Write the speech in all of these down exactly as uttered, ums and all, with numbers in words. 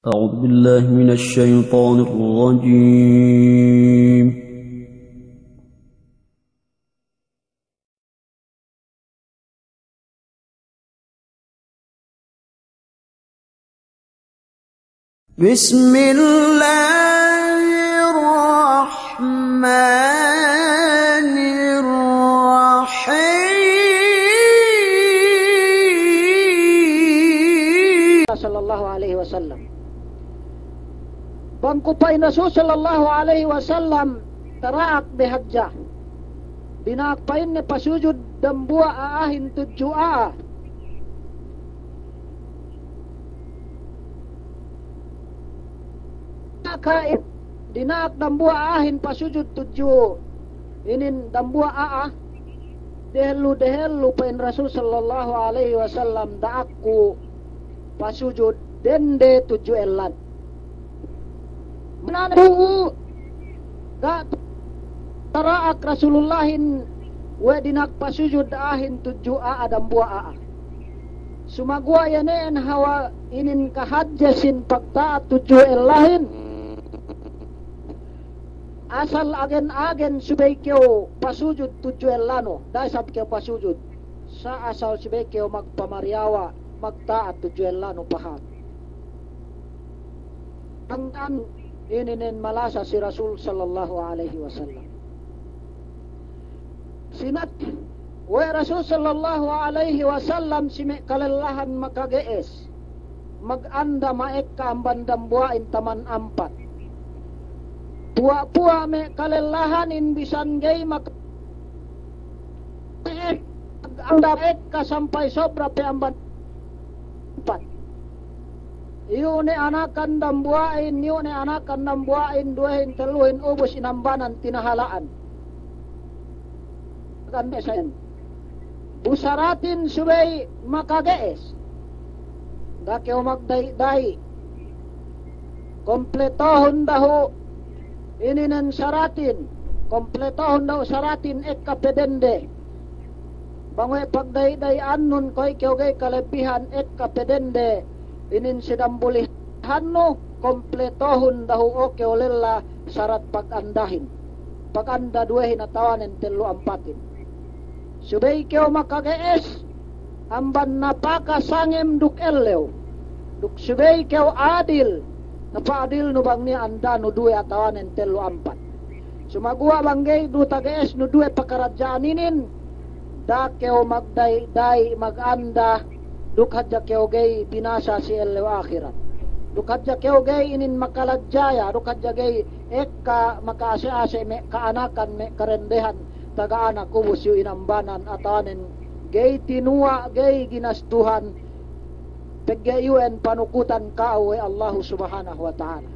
أعوذ بالله من الشيطان الرجيم. بسم الله الرحمن الرحيم. صلى الله عليه وسلم. Bang ku pa'in Rasul sallallahu alaihi wasallam, tara'ak de hadja. Dina'ak pa'inne pasujud dambuwa' a'ahin tudju a'a. Ka'in, dina'ak dambuwa' a'ahin pasujud tudju inin dambuwa' a'a. Dehellu-dehellu pa'in Rasul sallallahu alaihi wasallam, da'akku pasujud dende tudju ellan. Manane tu'u, ga' tara'ak Rasulullahin we' dina'ak pasujud a'ahin tudju a'a dambuwa' a'a. Sumaguwa' iye ne en hawal inin kahadje sin pagta'at tudju ellahin. Asal agen-agen subey kew pasujud tudju ellanu, da'a isab kew pasujud. Sa' asal subey kew magpamariyawa', magta'at tudju ellanu, paham. Hangkan ininen malasa si Rasul sallallahu alaihi wasallam. Sinat we' Rasul sallallahu alaihi wasallam si me' kalellahan makage'es maganda ma'ekka amban dambuwa'in taman ampat. Puwa'-puwa' me' kalellahanin bisan ga'i mak-, anda ekka sampay sobra pe amban ampat. Iyu' ne anakan dambuwa'in, iyu' ne anakan dambuwa'in, duwehin, telluhin, ubus inambanan tinahala'an. Kan me' sa'in. Bu saratin subey makage'es. Ga' kew magdayi'-dayi'. Kompletohun dahu' ininen saratin. Kompletohun dahu' saratin ekka pe dende. Bang we' pagdayi'-dayi'annun kuwe' kew ga'i kalebbihan ekka pe dende inin sidambulihannu, kompletohun dahu' o kew lella sarat pagandahin. Paganda duwehin atawanen tellu ampatin. Subey kew makage'es amban napaka sangem duk ellew. Duk subey kew adil, napa'adilnu bang niya' andanu duwe atawanen tellu ampat. Sumaguwa' bang ga'i du tage'esnu duwe pakaradja'an inin, da'a kew magdayi'-dayi' maganda, duk hadja kew ga'i binasa si ellew ahirat. Duk hadja kew ga'i inin makaladjaya, duk hadja ga'i ekka maka'ase'-ase' me' ka'anakan, me' karendehan, taga anak ubus iyu' inambanan atawanen ga'i tinuwa', ga'i ginastuhan, pegge' iyu' en panukutan ka'u we' Allahu Subhanahu wa Ta'ala.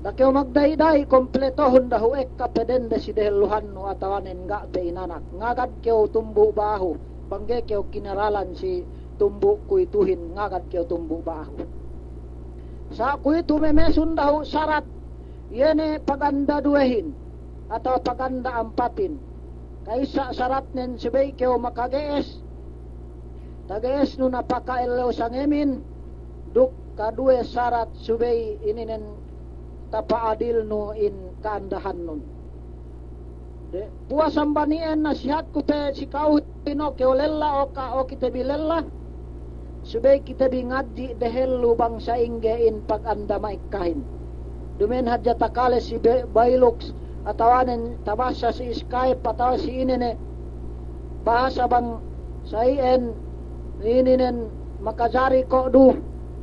Da'a kew magdayi'-dayi', kompletohun dahu' ekka pe dende si dehelluhannu atawanen ga' pe inanak. Ngagad kew tumbu' ba'ahu, bang ga'i kew kinaralan si tumbu' kuwe'ituhin, ngagad kew tumbu' ba'ahu. Sa' kuwe'itu memesun dahu' sarat, iye ne paganda duwehin, atawa paganda ampatin. Ka'issa saratnen subey kew makage'es, tage'esnu napaka ellew sangemin, duk kaduwe sarat subey ininen tapa'adilnu in ka'andahannun. De, puwas amban iyan nasihatku pe si ka'uhin, o kew lella, o ka, o kite bi lella, subey kite bi ngadji' dehellu bang sa'ingge in paganda ma'ekkahin. Duma'in hadja takale si Be-, Baylux, atawanen tabassa si Skype, atawa si ine ne bahasa bang sa iyan, ininen makajari ko' du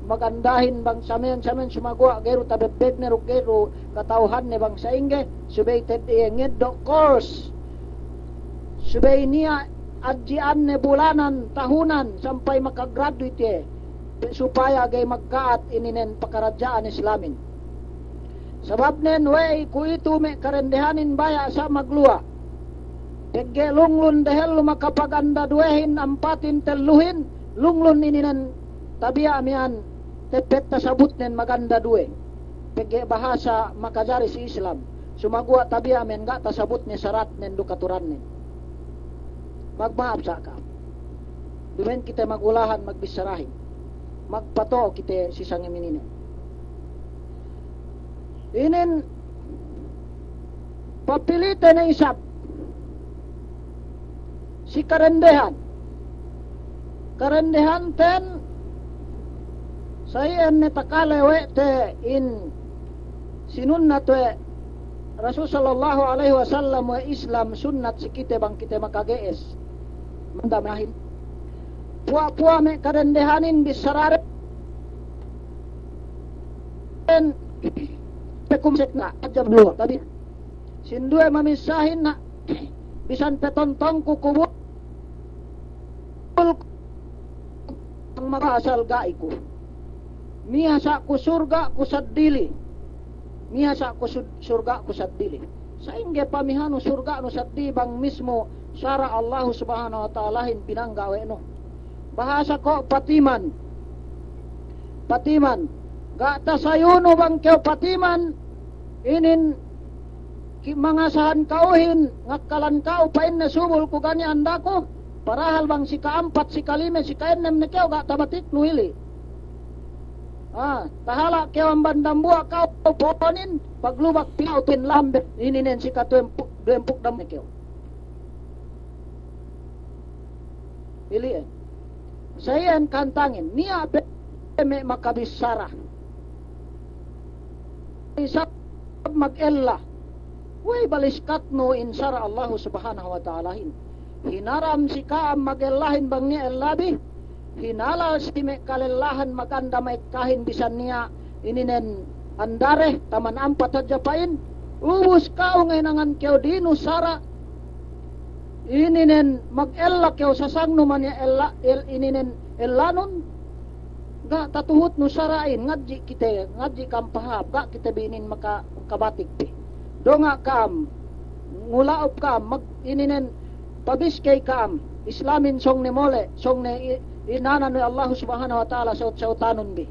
magandahin bang samen-samen, sumaguwa' ga'i du tabebbegnen duk ga'i du kata'uhanne bang sa'ingge, subey te'ed iye ngeddo' course. Subey niya' adji'anne bulanan, tahunan, sampay makagraduate iye, pe-, supaya ga'i magka'at ininen pakaradja'an Islamin. Sababnen we'ey, kuwe'itu me' karendehanin baya' sa' magluwa'. Pegge' lunglun dehellu makapaganda duwehin, ampatin, telluhin, lunglun ininen tabiya' miya'an teppet tasabutnen maganda duwe. Pegge' bahasa makajari si Islam. Sumaguwa' tabiya' miya'an ga' tasabutne saratnen duk aturannen. Magma'ap sa' ka'am. Duma'in kite magulahan magbissarahin. magpato'o kite si sangem ininen. Inin papilite ne isab si kadendehan. Kadendehanten sa iyan ne takale we' te in sinunnat we' Rasul sallallahu alaihi wasallam we' Islam sunnat si kite bang kite makage'es. Manda mahin. Puwa'-puwa' me' kadendehanin bissaraden. Pekum sekna, ajab luwa. Tabi'. Sinduwe mamissahin na, bisan petontongku kubul, ang maka asal ga'i ku. Miyasa' ku surga' ku saddili. Miyasa' ku sud-, surga' ku saddili. Sa'ingge pamihanu surga'nu saddi bang mismu sara' Allahu Subhanahu wa Ta'alahin binangga' we' nu. Bahasa ko' patiman. Patiman. Ga' tasayunu bang kew patiman. Inin ki-, mangasahan ka'uhin, ngakkalan ka'u pa'inne subul ku ga' niya' andaku. Parahal bang si ka'ampat, si kalime, si ka'ennem ne kew ga' tabatiknu ili'. Ah, tahala' kew amban dambuwa' ka'u po'onin, paglubak pina'u tin lambe, ininen si katuwempuk, duwempuk dam ne kew. Ili'en. Sa iyan kantangin, niya' pe me' makabissara. Isab magella. Wey baliskatnu in sara' Allahu Subhanahu wa Ta'alahin. Hinaram si ka'am magellahin bang niya' ellabi. Hinalal si me' kalellahan maganda ma'ekkahin bisan niya' ininen andare, taman ampat hadja pa'in. Ubus ka'u ngenangan kew dinu sara'. Ininen magella kew sasangnu maniya' ella, el-, ininen ellanun. Ga' tatuhutnu sara'in, ngadji' kite, ngadji' ka'am pahāp, ga' kite bi inin maka-, makabatik bi. Donga' ka'am, ngula'up ka'am, mag-, ininen pabiskey ka'am, Islamin sōng ne mole', sōng ne i-, inanan we' Allahu Subhanahu wa Ta'ala sa'ut-sa'utanun bi.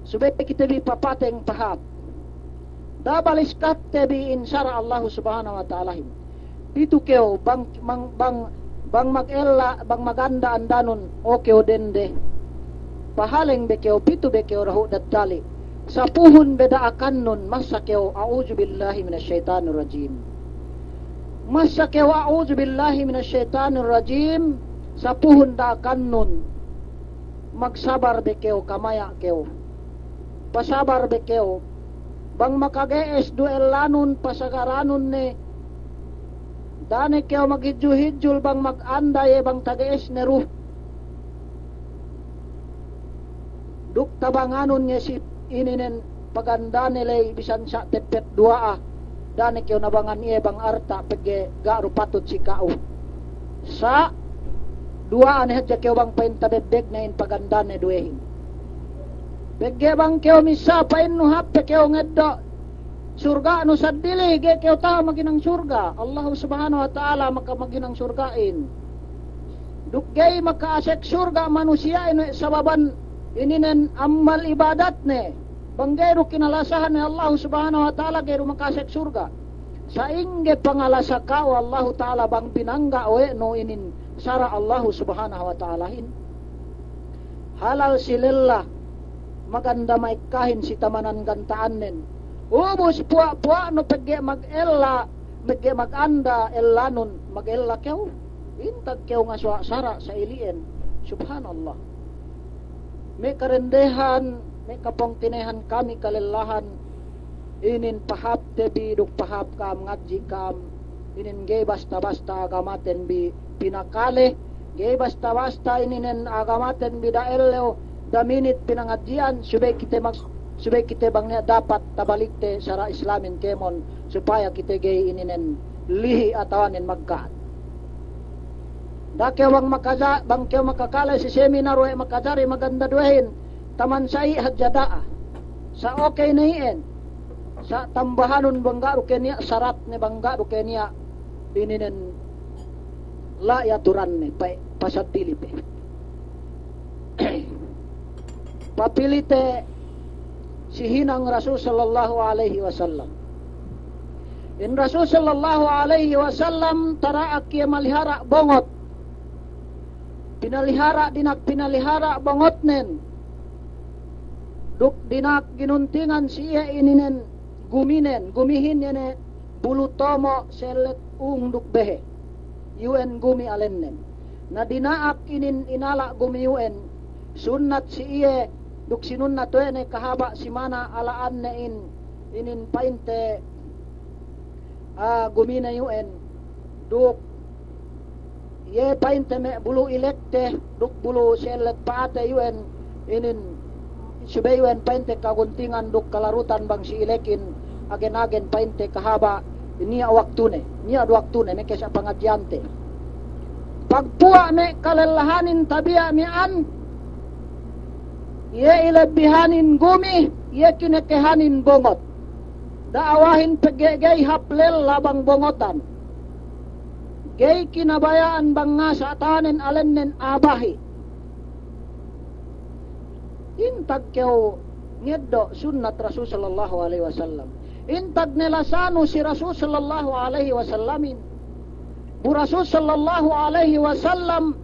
Subey kite bi papateng pahāp. Da'a baliskatte bi in sara' Allahu Subhanahu wa Ta'alahin. Pitu kew bang, bang, bang, bang magella, bang maganda-andanun, o kew dende. Pahaleng be kew, pitu be kew dahu' daddali'. Sapuhun be da'akannun, massa kew, a'udzu billahi minasy syaithanir rajim. Massa kew, a'udzu billahi minasy syaithanir rajim, sapuhun da'akannun. Magsabar be kew, kamaya' kew. Pasabar be kew. Bang makage'es du ellanun, pasagaranun ne. Da'a ne kew maghidju-hidjul bang maganda iye bang tage'es ne du. Duk tabanganun iye si ininen pagandane ley bisan sa' teppet duwa'a. Da'a ne kew nabangan iye bang arta' pegge' ga' du patut si ka'u. Sa' duwa'a ne hadja kew bang pa'in tabebbeg ne in pagandane duwehin. Pegge' bang kew missā pa'innu hāp pe kew ngeddo' surga'nu saddili, ga'i kew taha' maghinang surga'. Allahu Subhanahu wa Ta'ala maka maghinang surga'in. Duk ga'i maka'asek surga' manusiya'in we' sababan ininen ammal ibadatne. Bang ga'i du kinalasahan we' Allahu Subhanahu wa Ta'ala ga'i du maka'asek surga'. Sa'ingge pangalasa ka'u Allahu Ta'ala bang binangga' we' nu inin sara' Allahu Subhanahu wa Ta'alahin. Halal si lella, maganda ma'ekkahin si tamanan ganta'annen. Ubus puwa'-puwa'nu pegge' magella, pegge' maganda ellanun, magella kew. Intag kew ngasuwa' sara' sa ili'en. Subhanallah. Me' karendehan, me' kapungtina'ihan kami kalellahan, inin pahāpte bi duk pahāp ka'am ngadji' ka'am, inin ga'i basta-basta agamaten bi pinakale, ga'i basta-basta ininen agamaten bi da ellew, da minit pinangadji'an, subey kite mag-, subey kite bang niya' dapat tabalikte sara' Islamin kēmon, supaya kite ga'i ininen lihi' atawanen magka'at. Da'a kew bang makaja-, bang kew makakale si seminar we' makajari maganda duwehin, taman sa'i hadja da'a. Sa' okey ne iyan. Sa' tambahanun bang ga' du ke niya' saratne, bang ga' du ke niya' ininen la'i aturanne, pa-, pasaddili pe. Papilite si hinang Rasul sallallahu alaihi wasallam. In Rasul sallallahu alaihi wasallam tara'ak iye malihara' bongot. Pinalihara', dina'ak pinalihara' bongotnen. Duk dina'ak ginuntingan si iye ininen guminen, gumihin iye ne bulu tomo' sellet ung duk behe. Iyu'en gumi alennen. Na dina'ak inin inala' gumi iyu'en, sunnat si iye, duk sinunnat we' ne kahaba' si mana ala'anne in, inin pa'inte, ah, gumine iyu'en, duk iye pa'inte me' bulu ilekte, duk bulu sellet pa'ate iyu'en, inin subey iyu'en pa'inte kaguntingan duk kalarutan bang si ilekin agen-agen pa'inte kahaba' niya' waktune, niya' du waktune, meke sa' pangadji'ante. Pagpuwa' me' kalellahanin tabiya' miya'an, iye ilebbihanin gumi, iye kinekehanin bongot. Da'awahin pegge' ga'i hap lella bang bongotan. Ga'i kinabaya'an bang ngasa' tanen alennen abahi. Intag kew ngeddo' sunnat Rasul sallallahu alaihi wasallam. Intag ne lasanu si Rasul sallallahu alaihi wasallamin. Bu Rasul sallallahu alaihi wasallam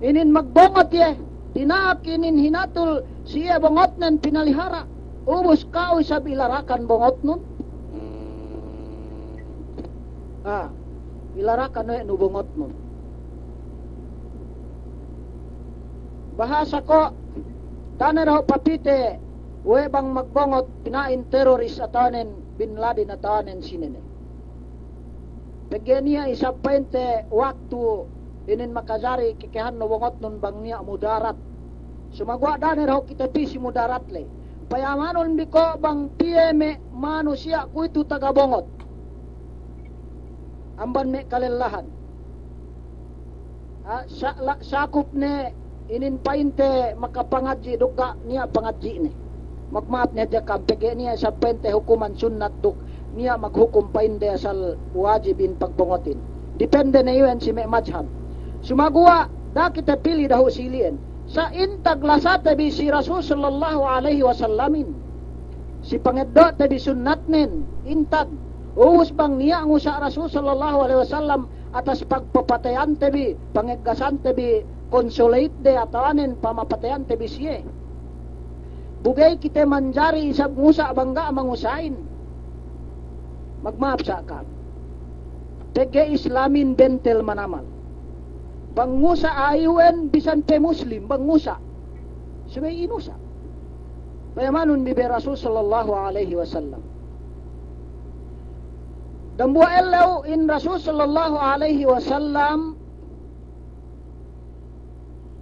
inin magbongot iye, dina'ak inin hinatul si iye bongotnen pinalihara'. Ubus ka'u isab ilarakan bongotnun. Ah, ilarakan we' nu bongotnun. Bahasa ko', da'a ne dahu' papite we' bang magbongot pina'in teroris atawanen Bin Laden atawanen sine ne. Pegge' niya' isab pa'inte waktu inin makajari kekehannu bongotnun bang niya' mudarat. Sumaguwa' da'a ne dahu' kite pī si mudarat ley. Payamanun bi ko' bang piye me' manusiya' kuwe'itu taga bongot amban me' kalellahan. Ah, sa-, la-, sakup ne inin pa'inte makapangadji' duk ga' niya' pangadji'ne. Magma'ap ne hadja ka'am, pegge' niya' isab pa'inte hukuman sunnat duk niya' maghukum pa'inde asal wajib in pagbongotin. Depende ne iyan si me' madhab. Sumaguwa' da'a kite pili dahu' si ili'en. Sa' intag lasate bi si Rasul sallallahu alaihi wasallamin, si pangeddo'te bi sunnatnen, intag. Ubus bang niya' ngusa' Rasul sallallahu alaihi wasallam atas pagpapateyante bi, pangeggasante bi, consolate de atawanen pamapateyante bi siye. Bu ga'i kite manjari isab ngusa' bang ga' mangusa'in. Magma'ap sa' ka'am. Pegge' Islamin bentel manamal. Bang ngusa' ayu'en bisan pe Muslim, bang ngusa'. Subey inusa'. Payamanun bi be Rasul sallallahu alaihi wasallam. Dambuwa' ellew in Rasul sallallahu alaihi wasallam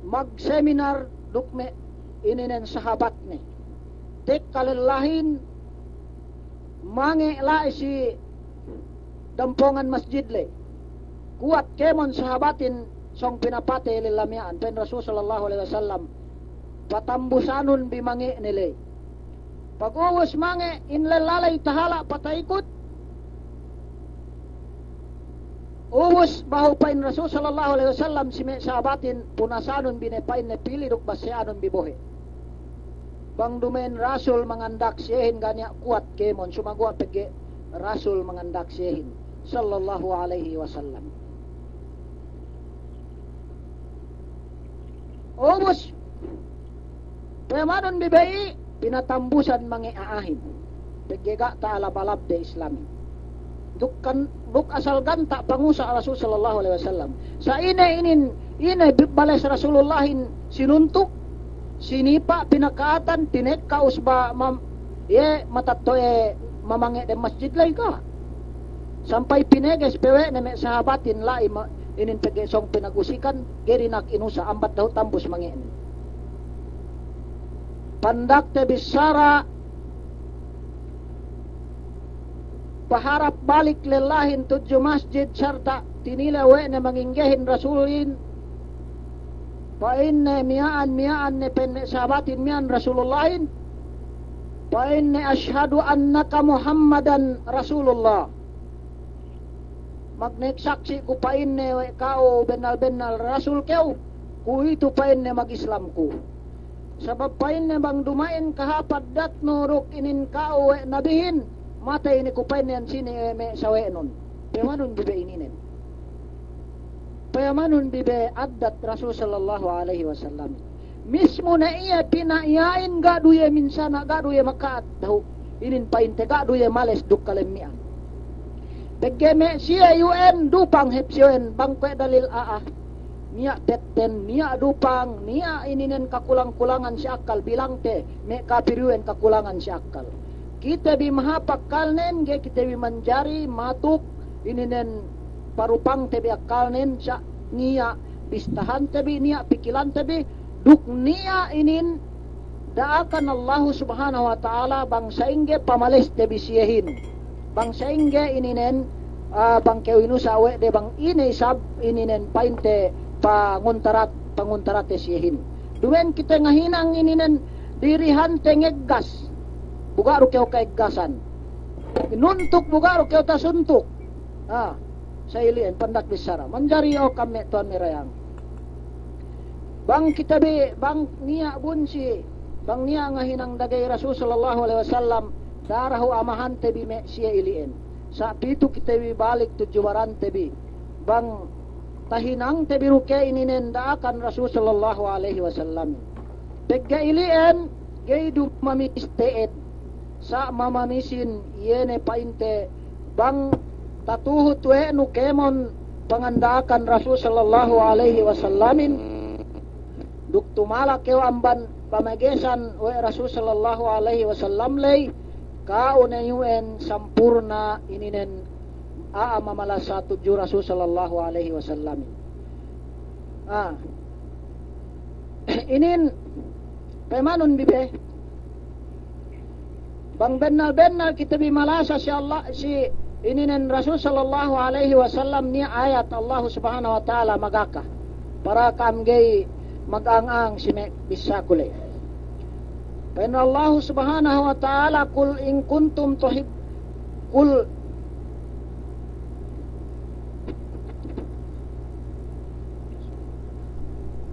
magseminar duk me' ininen sahabatne. Tekka lellahin mange' la'i si dampongan masjid ley. Kuwat kēmon sahabatin sōng pinapatey lella miya'an, pa'in Rasul sallallahu alaihi wasallam, patambusanun bi mange'ne ley. Pagubus mange' in lella ley tahala' pataikut. Ubus behu pa'in Rasul sallallahu alaihi wasallam si me' sahabatin, punasanun bi ne pa'inne pili duk basse'anun bi bohe'. Bang duma'in Rasul mangandak siyehin ga' niya' kuwat kēmon, sumaguwa' pegge' Rasul mangandak siyehin sallallahu alaihi wasallam. Ubus, payamanun bi be'i, pinatambusan mange' a'ahin. Pegge' ga' ta'alab-alabde Islamin. Duk kan, duk asal ganta' pangusa' Rasul sallallahu alaihi wasallam. Sa' ine inin, ine bi-, bales Rasulullahin sinuntuk, sinipa', pinaka'atan, tinekka usba mam-, iye matatto'e mamange' dem masjid ley ga'. Sampay pineges pe we' ne me' sahabatin la'i ma-, inin pegge' sōng pinagusikan, ga'i dina'ak inusa', ambat dahu' tambus mange'ne. Pandakte bissara, paharap balik lellahin tudju masjid sarta' tinilew we' ne manginggehin Rasulin, pa'inne miya'an, miya'an ne pa'inne sahabatin miya'an Rasulullahin, pa'inne, "Ashhadu annaka Muhammadan Rasulullah." Magnek saksi' ku pa'inne we' ka'u bennal-bennal Rasul kew, kuwe'itu pa'inne mag-Islam ku. Sabab pa'inne bang duma'in kahāp addatnu duk inin ka'u we' Nabihin, matey ne ku pa'inne iyan sine, eh, me' sawe'nun. Payamanun bi be ininen. Payamanun bi be addat Rasul sallallahu alaihi wasallam. Mismu ne iye pina'iya'in ga' du iye minsana', ga' du iye maka'at dahu'. Inin pa'inte ga' du iye males duk kalemmi'an. Pegge' me' siye iyu'en dupang hep siye'en bang kuwe' dalil a'a. Niya' petten, niya' dupang, niya' ininen kakulang-kulangan si akkal, bilangte me' kapir iyu'en kakulangan si akkal. Kite bi mahāp akkalnen, ga'i kite bi manjari matuk ininen parupangte bi akkalnen, sa' niya' bistahante bi, niya' pikilante bi, duk niya' inin da'akan Allahu Subhanahu wa Ta'ala bang sa'ingge pamaleste bi siyehin. Bang sa'ingge ininen, ah, bang kew inusa' we' de bang ine isab ininen pa'inte panguntarat, panguntarate siyehin. Duma'in kite ngahinang ininen dirihante ngeggas. Bu ga' du kew kaeggasan. Nuntuk bu ga' du kew tasuntuk. Ah, sa' ili'en pandak bissara. Manjari o ka'am me' tuwan me' dayang. Bang kite bi, bang niya' bunsi, bang niya' ngahinang dagey Rasul sallallahu alaihi wasallam, darahu amahante bi me' siye ili'en. Sa' pitu kite bi balik tudju barante bi. Bang tahinangte bi du ke ininen da'akan Rasul sallallahu alaihi wasallam. Pegge' ili'en, ga'i du mamis te'ed. Sa' mamamisin iye ne pa'inte bang tatuhut we' nu kēmon panganda'akan Rasul sallallahu alaihi wasallamin. Duk tumala' kew amban pamagesan we' Rasul sallallahu alaihi wasallam ley, ka'u ne iyu'en sampurna' ininen a'a mamalasa tudju Rasul sallallahu alaihi wasallamin. Ah. Inin payamanun bi be. Bang bennal-bennal kite bi malasa si Allah, si ininen Rasul sallallahu alaihi wasallam niya' ayat Allahu Subhanahu wa Ta'ala magaka. Para ka'am ga'i magang-ang si me' bissāku ley. Pa'in Allahu Subhanahu wa Ta'ala, "Qul in kuntum tuhib-, qul,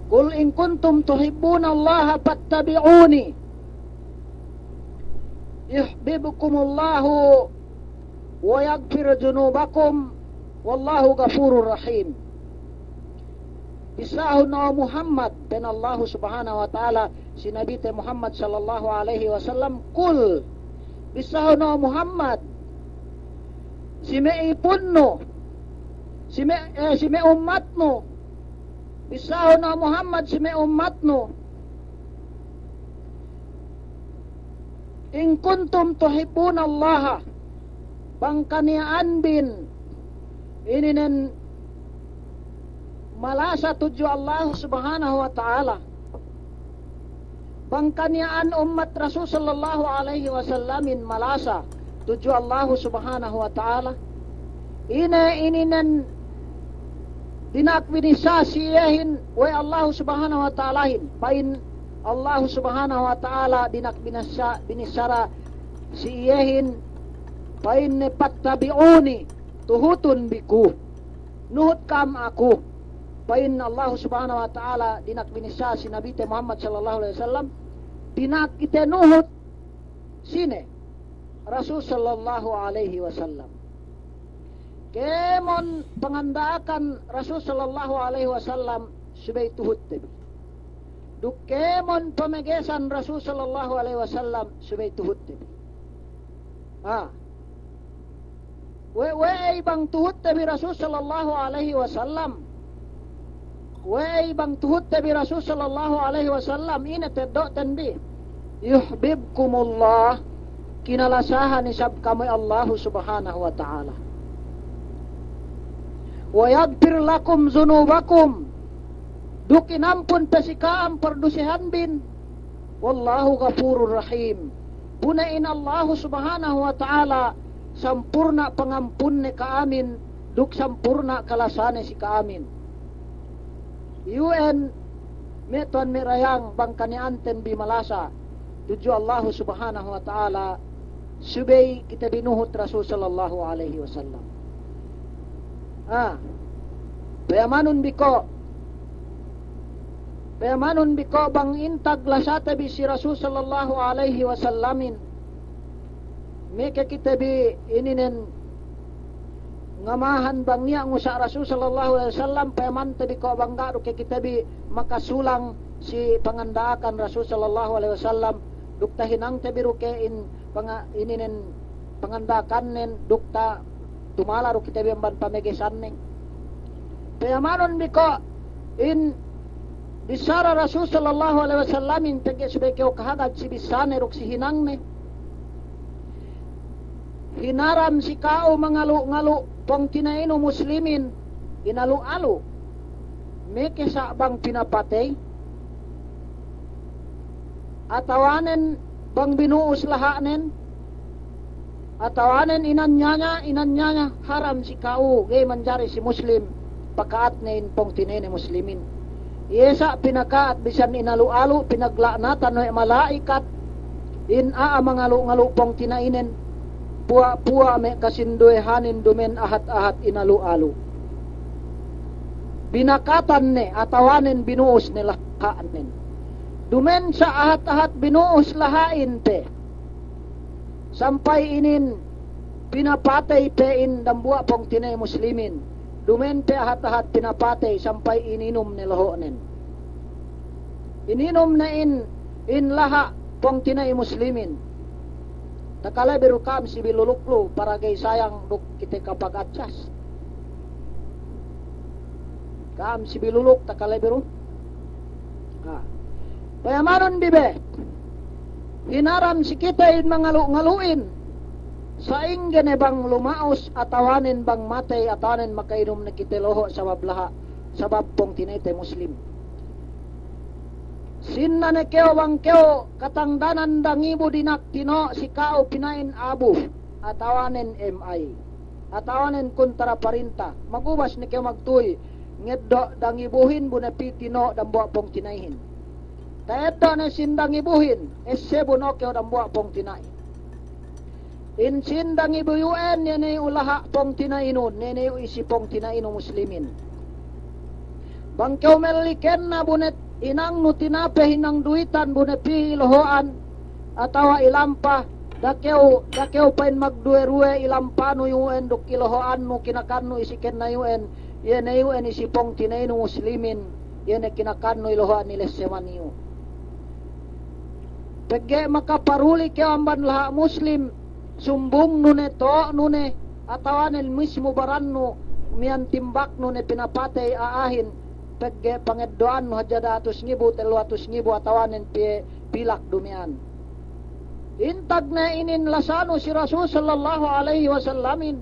qul in kuntum tuhibbunallaha fattabi'uni." Yuhbibkumullahu wa yaghfir dzunubakum, wallahu ghafurur rahim. Bissāhun, o Muhammad, pa'in Allahu Subhanahu wa Ta'ala si Nabite Muhammad sallallahu alaihi wasallam, qul, bissāhun, o Muhammad, si me' ipunnu, si me', eh, si me' ummatnu, bissāhun, o Muhammad, si me' ummatnu, "In kuntum tuhibbunallaha," bang kaniya'an bin ininen malasa tudju Allah Subhanahu wa Ta'ala. Bang kaniya'an ummat Rasul sallallahu alaihi wasallamin malasa tudju Allah Subhanahu wa Ta'ala. Ine ininen dina'ak binissā si iyehin we' Allahu Subhanahu wa Ta'alahin. Pa'in Allahu Subhanahu wa Ta'ala dina'ak binissā, binissara si iyehin, pa'inne, "Fattabi'uni," tuhutun bi ku. Nuhut ka'am aku. Pa'in Allahu Subhanahu wa Ta'ala dina'ak binissā si Nabite Muhammad sallallahu alaihi wasallam, dina'ak kite nuhut sine? Rasul sallallahu alaihi wasallam. Kēmon panganda'akan Rasul sallallahu alaihi wasallam subey tuhutte bi. Duk kēmon pamagesan Rasul sallallahu alaihi wasallam subey tuhutte bi. Ha. We', we'ey bang tuhutte bi Rasul sallallahu alaihi wasallam? We'ey bang tuhutte bi Rasul sallallahu alaihi wasallam? Ine teddo'ten bi? Yuhbibkumullah, kinalasahan isab ka'am we' Allahu Subhanahu wa Ta'ala. Wa yaghfir lakum dzunubakum, duk inampun pe si ka'am pardusehan bin. Wallahu ghafurur rahim. Bu ne in Allahu Subhanahu wa Ta'ala sampurna' pangampunne ka'amin, duk sampurna' kalasane si ka'amin. Iyu'en me' tuwan me' dayang bang kaniya'anten bi malasa tudju Allahu Subhanahu wa Ta'ala, subey kite bi nuhut Rasul sallallahu alaihi wasallam. Ah, payamanun bi ko', payamanun bi ko' bang intag lasate bi si Rasul sallallahu alaihi wasallamin, Meke kite bi ininen ngamahan bang niya' ngusa' Rasul sallallahu alaihi wasallam, payamante bi ko' bang ga' du ke kite bi makasulang si panganda'akan Rasul sallallahu alaihi wasallam, duk tahinangte bi du ke in panga-, ininen panganda'akannen, duk ta-, tumala du kite bi amban pamegesanne. Payamanun bi ko' in bissara Rasul sallallahu alaihi wasallamin pegge' subey kew kahagad si bissāne duk si hinangne. Hinaram si ka'u mangalu'-ngalu' pungtina'inu muslimin, inalu'-alu'. Meke sa' bang pinapatey, atawanen bang binu'us laha'nen, atawanen inanyanya, inanyanya, haram si ka'u, ga'i manjari si muslim paka'atne in pungtina'ine muslimin. Iye sa' pinaka'at bisan inalu'-alu', pinagla'natan we' mala'ikat in a'a mangalu'-ngalu' pungtina'inen, puwa'-puwa' me' kasinduwehanin dumen ahat-ahat inalu'-alu'. Binakatan ne atawanen binu'us ne laha'nen. Dumen sa' ahat-ahat binu'us laha'in pe, sampay inin pinapatey pe in dambuwa' pungtina'i muslimin. Dumen pe ahat-ahat pinapatey sampay ininum ne loho'nen. Ininum ne in, in laha' pungtina'i muslimin. Takale bi du ka'am si biluluk lu, para ga'i sayang duk kite kapagadsas. Ka'am si biluluk takale bi du. Ha. Payamanun bi be. Hinaram si kite in mangalu'-ngalu'in. Sa'ingge ne bang luma'us atawanen bang matey atawanen makainum ne kite loho' sabab laha', sabab pungtina'ite muslim. Sinna ne kew bang kew katangdanan dangibu dinak tino' si ka'u pina'in abu, atawanen M I, atawanen kuntara parinta, magubas ne kew magtuy, ngeddo' dangibuhin bu ne pī tino' dambuwa' pungtina'ihin. Ta'eddo' ne sin dangibuhin, essebun o kew dambuwa' pungtina'i. In sin dangibu iyu'en, iye ne iyu' laha' pungtina'inun, iye ne iyu' isi pungtina'inu muslimin. Bang kew melli kenna bu ne hinangnu tinape hinang duwitan bu ne pī iloho'an, atawa ilampa, da'a kew, da'a kew pa'in magduwe-ruwe ilampanu iyu'en duk iloho'annu kinakannu isi kenna iyu'en, iye ne iyu'en isi pungtina'inu muslimin, iye ne kinakannu iloho'an ilesseman iyu'. Pegge' makaparuli kew amban laha' muslim, sumbungnu ne, to'nu ne, atawanen mismu barannu, miya'an timbaknu ne pinapatey a'ahin, pegge' pangeddo'annu hadja dahatus ngibu, tellu hatus ngibu, atawanen piye pilak du miya'an. Intag ne inin lasanu si Rasul sallallahu alaihi wasallamin,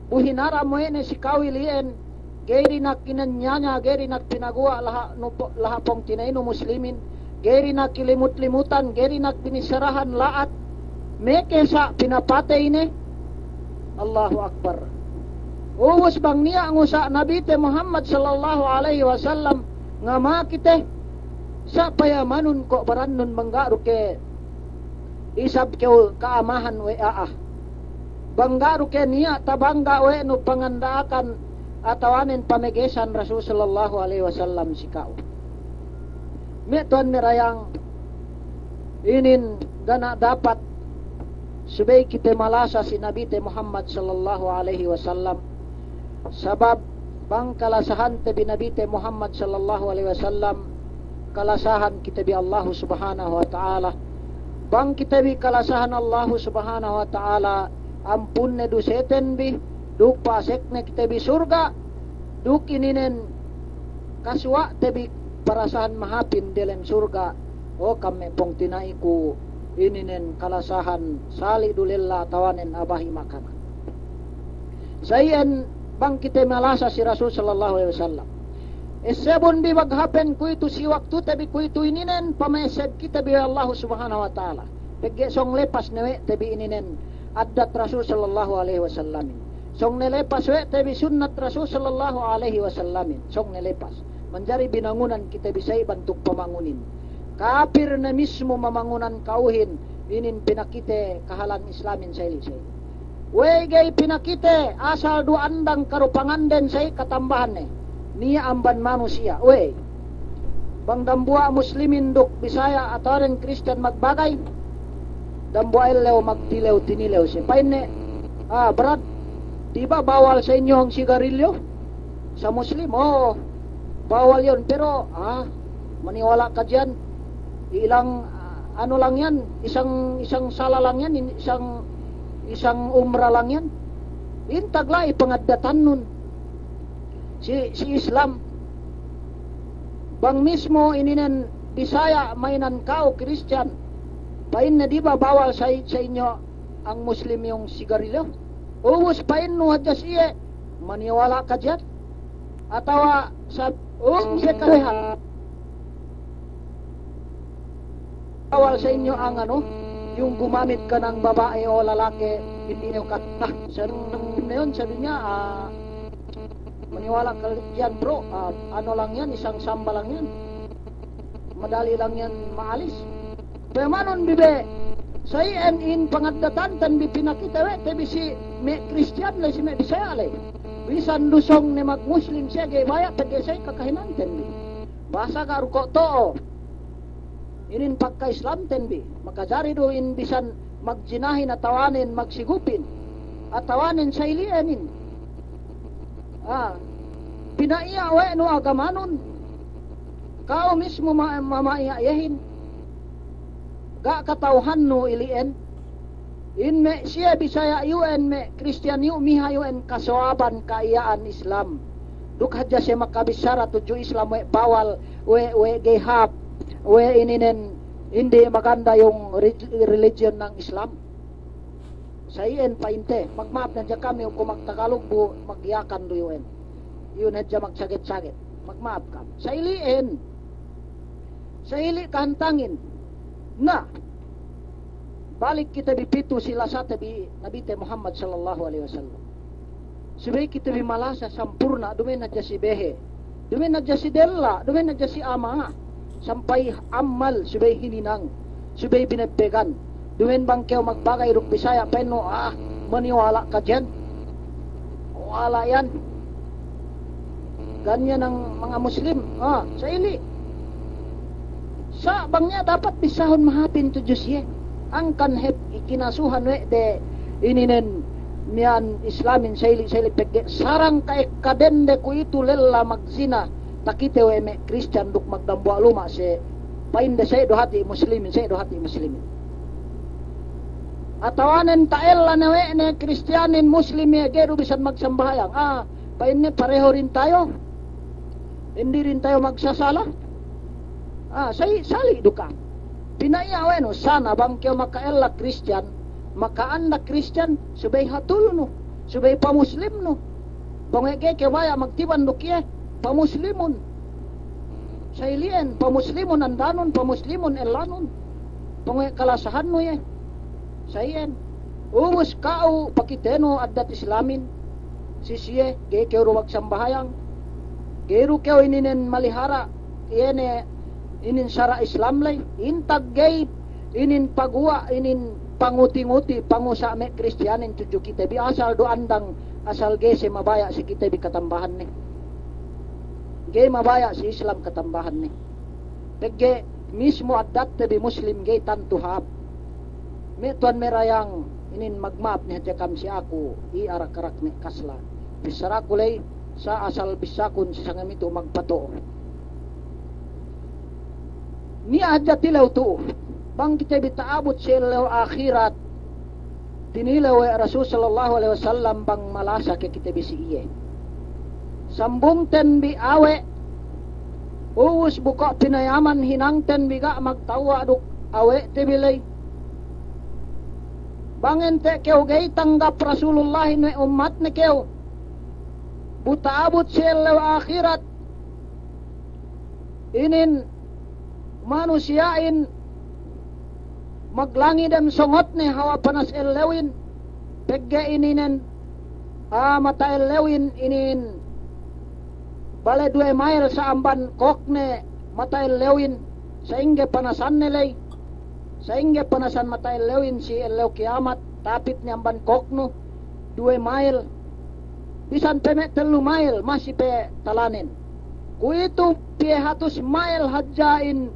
bu hinaram we' ne si kawil iyan, ga'i dinak inanyanya, ga'i dinak pinaguwa' laha' nu po-, laha' pungtina'inu muslimin, ga'i dinak ilimut-limutan, ga'i dinak binissarahan la'at, meke sa' pinapatey ne. Allahu Akbar. Ubus bang niya' ngusa' Nabite Muhammad sallallahu alaihi wasallam, ngama kite, sa' payamanun ko' barannun bang ga' du ke isab kew ka'amahan we' a'a. Bang ga' du ke niya' tabangga' we' nu panganda'akan atawanen pamegesan Rasul sallallahu alaihi wasallam si ka'u. Me' tuwan me' dayang, inin ga' ne dapat subey kite malasa si Nabite Muhammad sallallahu alaihi wasallam. Sabab bang kalasahante bi Nabite Muhammad sallallahu alaihi wasallam, kalasahan kite bi Allahu Subhanahu wa Ta'ala. Bang kite bi kalasahan Allahu Subhanahu wa Ta'ala, ampunne duseten bi, duk pasekne kite bi surga', duk ininen kasuwa'te bi parasahan mahāpin delem surga'. O kam me' pungtina'iku, ininen kalasahan sali' du lella atawanen abahi makana. Sa' iyan bang kite malasa si Rasul sallallahu alaihi wasallam. Essebun bi bang hāpen kuwe'itu si waktute bi kuwe'itu ininen pama'esseb kite bi we' Allahu Subhanahu wa Ta'ala. Pegge' sōng lepas ne we' te bi ininen addat Rasul sallallahu alaihi wasallamin. Sōng ne lepas we' te bi sunnat Rasul sallallahu alaihi wasallamin. Sōng ne lepas. Manjari binangunan kite bi sa'i bantuk pamangunin. Kapir ne mismu mamangunan ka'uhin, inin pinakite kahalan Islamin sa'ili-sa'ili. We'ey ga'i pinakite, asal du andang karupanganden sa'i katambahanne. Niya' amban manusiya', we'ey. Bang dambuwa' Muslimin duk Bisaya' atawanen Kristiyan magbagay, dambuwa' ellew magtilew-tinilew siye. Pa'inne, ah, brad, di' ba bawal sa inyo ang sigarilyo? Sa Muslim, oo, bawal iyan. Pero, ah, maniwala' ka diyan, ilang, ah, anu lang iyan, isang, isang sala lang iyan, in-, isang, isang umra lang iyan. Intag la'i pangaddatannun si, si Islam. Bang mismo ininen Bisaya' ma'inan ka'u Kristiyan, pa'inne di' ba bawal sa, sa inyo ang Muslim iyong sigarilyo? Ubus pa'innu hadja si iye, maniwala' ka diyan? Atawa sa, um, siye karehan. Bawal sa inyo ang anu, iyong gumamit ka ng babae o lalaki, hindi niyo kat-, ah, sa, sa dunya, ah, maniwala' ka diyan, bro. Ah, anu lang iyan, isang samba lang iyan. Madali lang iyan maalis. Payamanun bi be, sa iyan in pangaddatanten bi pinakite we' te bi si me' Kristiyan ley, si me' Bisaya' ley. Bisan du sōng ne magmuslim siye ga'i baya' pegge' sa iyan kakahinanten bi. Bahasa ga' du ko' to'o. Inin pagka-Islamten bi, makajari du in bisan magjinahin atawanen magsigupin, atawanen sa ili'enin. Ah, pina'iya' we' nu agamanun. Ka'u mismo ma-, mama'iya' iyehin. Ga' kata'uhannu ili'en. In me' siye Bisaya' iyu'en, me' Kristiyan iyu', miha iyu'en kasowaban ka'iya'an Islam. Duk hadja siye makabissara tudju Islam we' bawal, we', we' ga'i hāp, we' ininen hindi maganda iyong re-, religion ng Islam. Sa iyan pa'inte, magma'ap ne hadja kami, ku magtagalog bu, magyakan du iyu'en. Iyu'en hadja magsaget-saget. Magma'ap kam. Sa ili'en. Sa ili' kahantangin. Na, balik kite bi pitu si lasate bi Nabite Muhammad sallallahu alaihi wasallam. Subey kite bi malasa sampurna', duma'in hadja si behe, duma'in hadja si della', duma'in hadja si ama', sampay ammal, subey hininang, subey binebbegan. Duma'in bang kew magbagay duk Bisaya' pa'innu, ah, maniwala' ka diyan. Wala' iyan. Ganiyan ang manga Muslim, ah, sa ili'. Sa' bang niya' dapat bissahun mahāpin tudju siye. Angkan hep ikinasuhan we' de ininen miya'an Islamin sa ili', sa ili' pegge' sarang ka'ekka dende kuwe'itu lella magzina, takite we' me' Kristiyan duk magdambuwa' luma' siye, pa'inde sa iye du hati' Muslimin, sa iye du hati' Muslimin. Atawanen ta'ella ne we' ne Kristiyanin Muslim iye ga'i du bisan magsambahayang. Ah, pa'inne pareho rin tayo. Hindi rin tayo magsasala. Ah, sa i-, sali' du ka. Pina'iya' we' nu, sana bang kew maka'ella Kristiyan, maka'anda Kristiyan, subey hatulnu, subey pamuslimnu. Bang we' ga'i kew baya' magtiban duk iye, pamuslimun. Sa ili'en, pamuslimun andanun, pamuslimun ellanun. Bang we' kalasahannu iye. Sa iyan. Ubus ka'u pakitenu addat Islamin. Si siye, ga'i kew du magsambahayang. Ga'i du kew ininen malihara', iye ne inin sara' Islam ley. Intag ga'i inin paguwa', inin panguti-nguti, pangusa' me' Kristiyanin tudju kite bi asal du andang, asal ga'i siye mabaya' si kite bi katambahanne. Ga'i mabaya' si Islam katambahanne. Pegge' mismo addatte bi Muslim ga'i tantu hāp. Me' tuwan me' dayang, inin magma'ap ne hadja kam si aku, i arak-arak me' kasla. Bissaraku ley, sa' asal bissakun si sangem itu magpato'o. Niya' hadja tilew tu'u. Bang kite bi ta'abut si ellew ahirat, tinilew we' Rasul sallallahu alaihi wasallam bang malasa ke kite bi si iye. Sambungten bi awe', ubus bu ko' pinayaman hinangten bi ga' magtewwa' duk awe'te bi ley. Bang ente' kew ga'i tanggap Rasulullahin we' ummatne kew, bu ta'abut si ellew ahirat, inin manusiya'in maglangi dem songotne hawal panas ellewin, pegge' ininen, ah, mata ellewin inin bale duwe mail sa amban kokne mata ellewin, sa'ingge panasanne ley, sa'ingge panasan mata ellewin si ellew kiyamat, tapit ne amban koknu, duwe mail, bisan pe me' tellu mail, masi pe talanen. Kuwe'itu piye hatus mail hadja in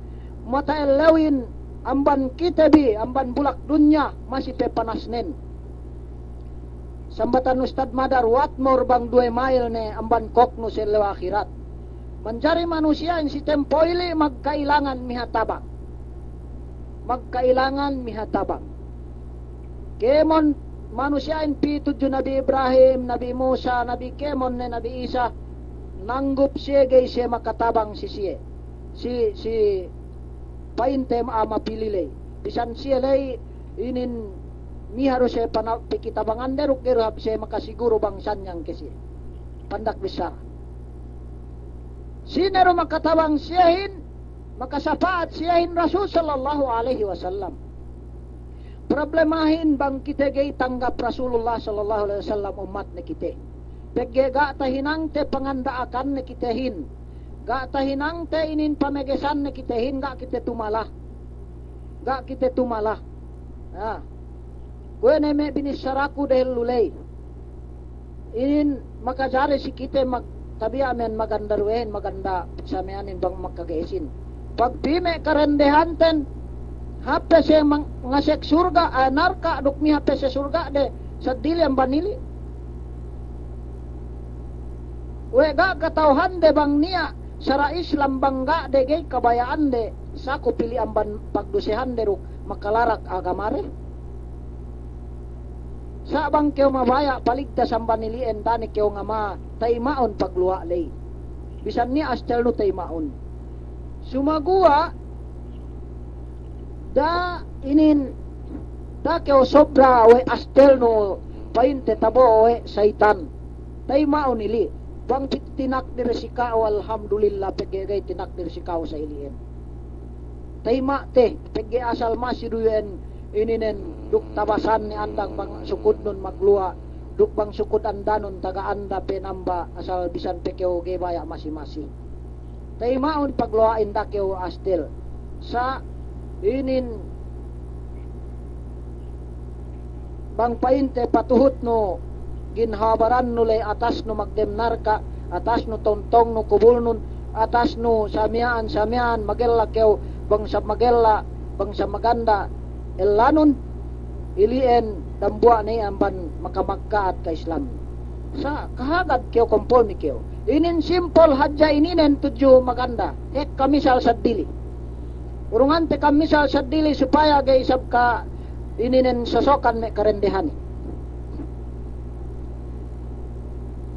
mata ellewin, Amban kite bi, amban bulak dunya, masi pe panasnen. Sambatan Ustad Madar, what more bang duwe mail ne amban koknu si ellew ahirat. Manjari manusiya'in si tempo ili' magka'ilangan mihatabang. Magka'ilangan mihatabang. Kēmon manusiya'in pī tudju Nabi Ibrahim, Nabi Musa, Nabi kēmon ne, Nabi Isa, nanggup siye ga'i siye makatabang si siye. Si, si pa'inte a'a mapili ley. Bisan siye ley inin miha du siye pana-, pekitabangan de duk ga'i du hap siye makasiguru bang sanyang ke siye. Pandak bissara. Sine du makatabang siyehin, makasapa'at siyehin Rasul sallallahu alaihi wasallam. Problemahin bang kite ga'i tanggap Rasulullah sallallahu alaihi wasallam ummat ne kite. Pegge' ga' tahinangte panganda'akan ne kitehin. Ga' tahinangte inin pamegesan ne kitehin, ga' kite tumala. Ga' kite tumala. Na. Kuwe' ne me' binissaraku dehellu ley. Inin makajari si kite mag-, tabiya' men maganda duwehin, maganda sameyanin bang makage'esin. Pagpī me' karendehanten, hap pe siye mang-, ngasek surga', eh, narka', duk miha pe siye surga' de, seddili amban ili'. We' ga' kata'uhande bang niya' sara' Islam bang ga' de ga'i kabaya'ande, sakup ili' amban pagdusehande duk makalarak agamade. Sa' bang kew mabaya' paligtas amban ili'en, da'a ne kew ngama, tayima'un pagluwa' ley. Bisan niya' astelnu, tayima'un. Sumaguwa', da'a inin, da'a kew sobra we' astelnu, pa'inte tabo'o we' sayitan. Tayima'un ili'. Bang ti-, tinakdir si ka'u, alhamdulillah, pegge' ga'i tinakdir si ka'u sa ili'en. Tayima'te, pegge' asal masi du iyan ininen duk tabasan ne andang bang sukudnun magluwa', duk bang sukud andanun taga anda pe namba, asal bisan pe kew ga'i baya' masi-masi. Tayima'un pagluwa'in, da'a kew astel. Sa' inin bang pa'inte patuhutnu, ginhawa barannu ley atasnu magdem narka', atasnu tongtongnu kubulnun, atasnu samiya'an-samiya'an, magella kew, bang sa-, magella, bang sa maganda ellanun, ili'en dambuwa' ne iyan amban makamagka'at ka Islam. Sa' kahagad kew, kompolni kew. Inin simpol hadja ininen tudju maganda. Ekka misal seddili. Urungante kam misal seddili supaya ga'i isab ka ininen sosokan me' karendehane.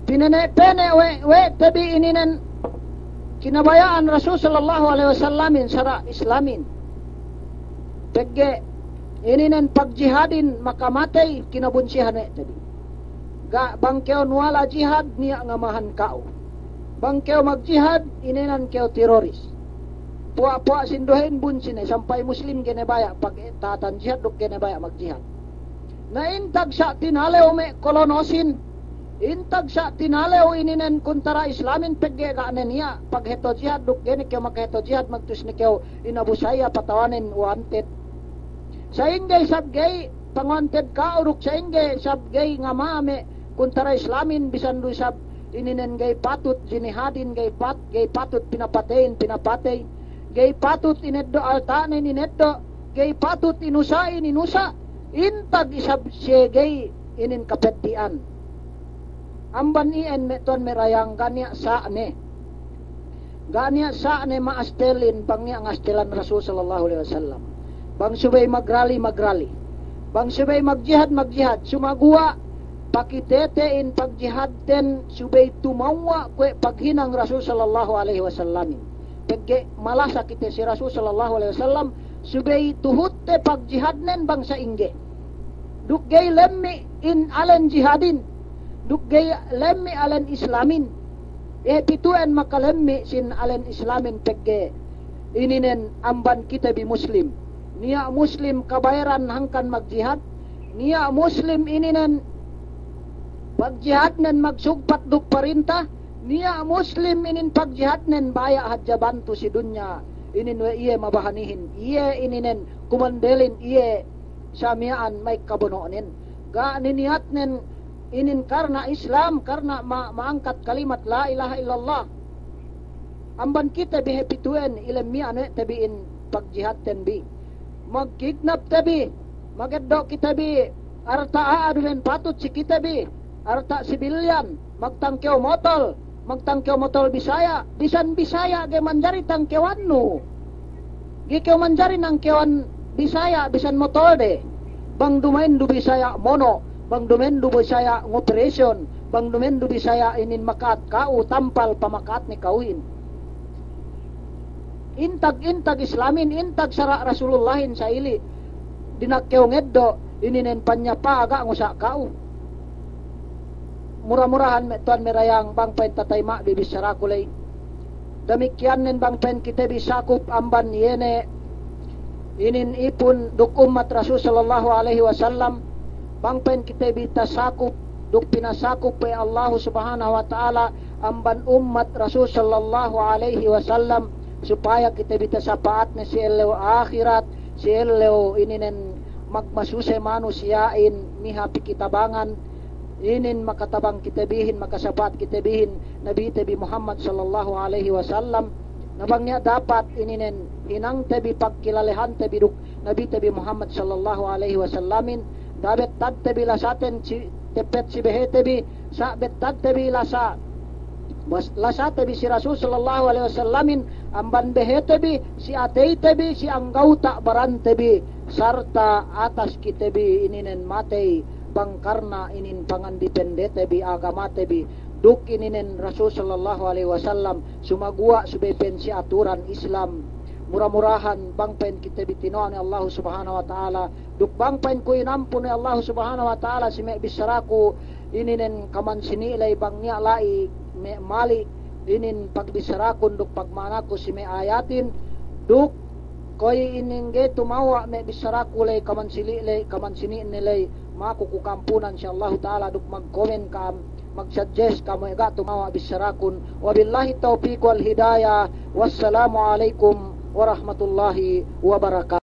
Pinene'-pene' we', we' te bi ininen kinabaya'an Rasul sallallahu alaihi wasallamin sara' Islamin. Pegge' ininen pagjihadin makamatey, kinabunsihan we' te bi. Ga' bang kew nuwala jihad, niya' ngamahan ka'u. Bang kew magjihad, inēnan kew teroris. Puwa'-puwa' sinduwehin bunsi ne, sampay Muslim ga'i ne baya' pagta'atan jihad duk ga'i ne baya' magjihad. Na intag sa' tinalew me' kolonosin, intag sa' tinalew ininen kuntara Islamin, pegge' ga' ne niya' pagheto jihad duk ga'i ne kew makaheto jihad, magtus ne kew in Abu Sayyaf patawanen wanted. Sa'ingge isab ga'i pangonted ka'u duk sa'ingge isab ga'i ngama me' kuntara Islamin, bisan du isab ininen ga'i patut jinihadin, ga'i pat-, ga'i patut pinapateyin, pinapatey, ga'i patut ineddo' alta'nen, ineddo', ga'i patut inusa'in, inusa', intag isab siye ga'i inin kapeddi'an. Amban iyan me' tuwan me' dayang, ga' niya' sa' ne. Ga' niya' sa' ne ma'astelin bang niya' ngastelan Rasul sallallahu alaihi wasallam. Bang subey magrali, magrali. Bang subey magjihad, magjihad. Sumaguwa' pakitete in pagjihadten subey tumewwa' kuwe' paghinang Rasul sallallahu alaihi wasallamin. Pegge' malasa kite si Rasul sallallahu alaihi wasallam, subey tuhutte pagjihadnen bang sa'ingge. Duk ga'i lemmi' in alen jihadin. Duk ga'i lemmi' alen Islamin. Iye pitu'en makalemmi' sin alen Islamin, pegge' ininen amban kite bi Muslim. Niya' Muslim kabayaran hangkan magjihad. Niya' Muslim ininen pagjihadnen magsugpat duk parinta. Niya' Muslim inin pagjihadnen baya' hadja bantu si dunya. Inin we' iye mabahanihin, iye ininen kumandelin, iye samiya'an ma'ek kabono'nen. Ga' niniyatnen inin karna Islam, karna ma-, ma'angkat kalimat la ilaha illallah. Amban kite bi hep itu'en, ilemmi'an we' te bi in pagjihadten bi. magkidnap te bi, mageddo' kite bi arta' a'a duma'in patut si kite bi, arta' sibilyan, magtangkew motol, magtangkew motol Bisaya', bisan Bisaya' ga'i manjari tangkewannu. Ga'i kew manjari nangkewan Bisaya', bisan motolde. Bang duma'in du Bisaya' mono', bang duma'in du Bisaya' ngoperesyon, bang duma'in du Bisaya' inin maka'at ka'u tampal pamaka'at ne ka'uhin. Intag-intag Islamin, intag sara' Rasulullahin sa'ili'. Dina'ak kew ngeddo', ininen panyapa' ga' ngusa' ka'u. Mura-murahan me' tuwan me' dayang bang pa'in tatayma' bi bissaraku ley. Damikkiyan nen bang pa'in kite bi sakup amban iye ne inin ipun duk ummat Rasul sallallahu alaihi wasallam, bang pa'in kite bi tasakup duk pinasakup we' Allahu Subhanahu wa Ta'ala amban ummat Rasul sallallahu alaihi wasallam, supaya kite bi tasapa'at ne si ellew ahirat, si ellew ininen magmasuse manusiya'in miha pikitabangan, inin makatabang kite bihin, makasapa'at kite bihin, Nabite bi Muhammad sallallahu alaihi wasallam. Na bang niya' dapat ininen hinangte bi pagkilalehante bi duk Nabite bi Muhammad sallallahu alaihi wasallamin, da'a bettadte bi lasaten si, tepet si behete bi, sa' bettadte bi lasa, bas-, lasate bi si Rasul sallallahu alaihi wasallamin, amban behete bi, si ateyte bi, si anggawta' barante bi, sarta' atas kite bi ininen matey, bang karna inin pangandipendete bi agamate bi, duk ininen Rasul sallallahu alaihi wasallam, sumaguwa' subey pa'in si aturan Islam. Mura-murahan bang pa'in kite bi tinowa' ne Allahu Subhanahu wa Ta'ala, duk bang pa'in ku inampun we' Allahu Subhanahu wa Ta'ala si me' bissaraku ininen kaman sini' ley bang niya' la'i me' mali' inin pagbisarakun duk pagma'anaku si me' ayatin, duk kuwe' inin ga'i tumawa' me' bissaraku ley kaman sili' ley, kaman sini' ne ley, maku ku ka'ampunan si Allahu Ta'ala duk magkomen ka'am, magsuggest ka'am we' ga' tumawa' bissarakun. Wabillahi tawfiq wal hidayah. Wassalamu alaikum warahmatullahi wabarakatuh.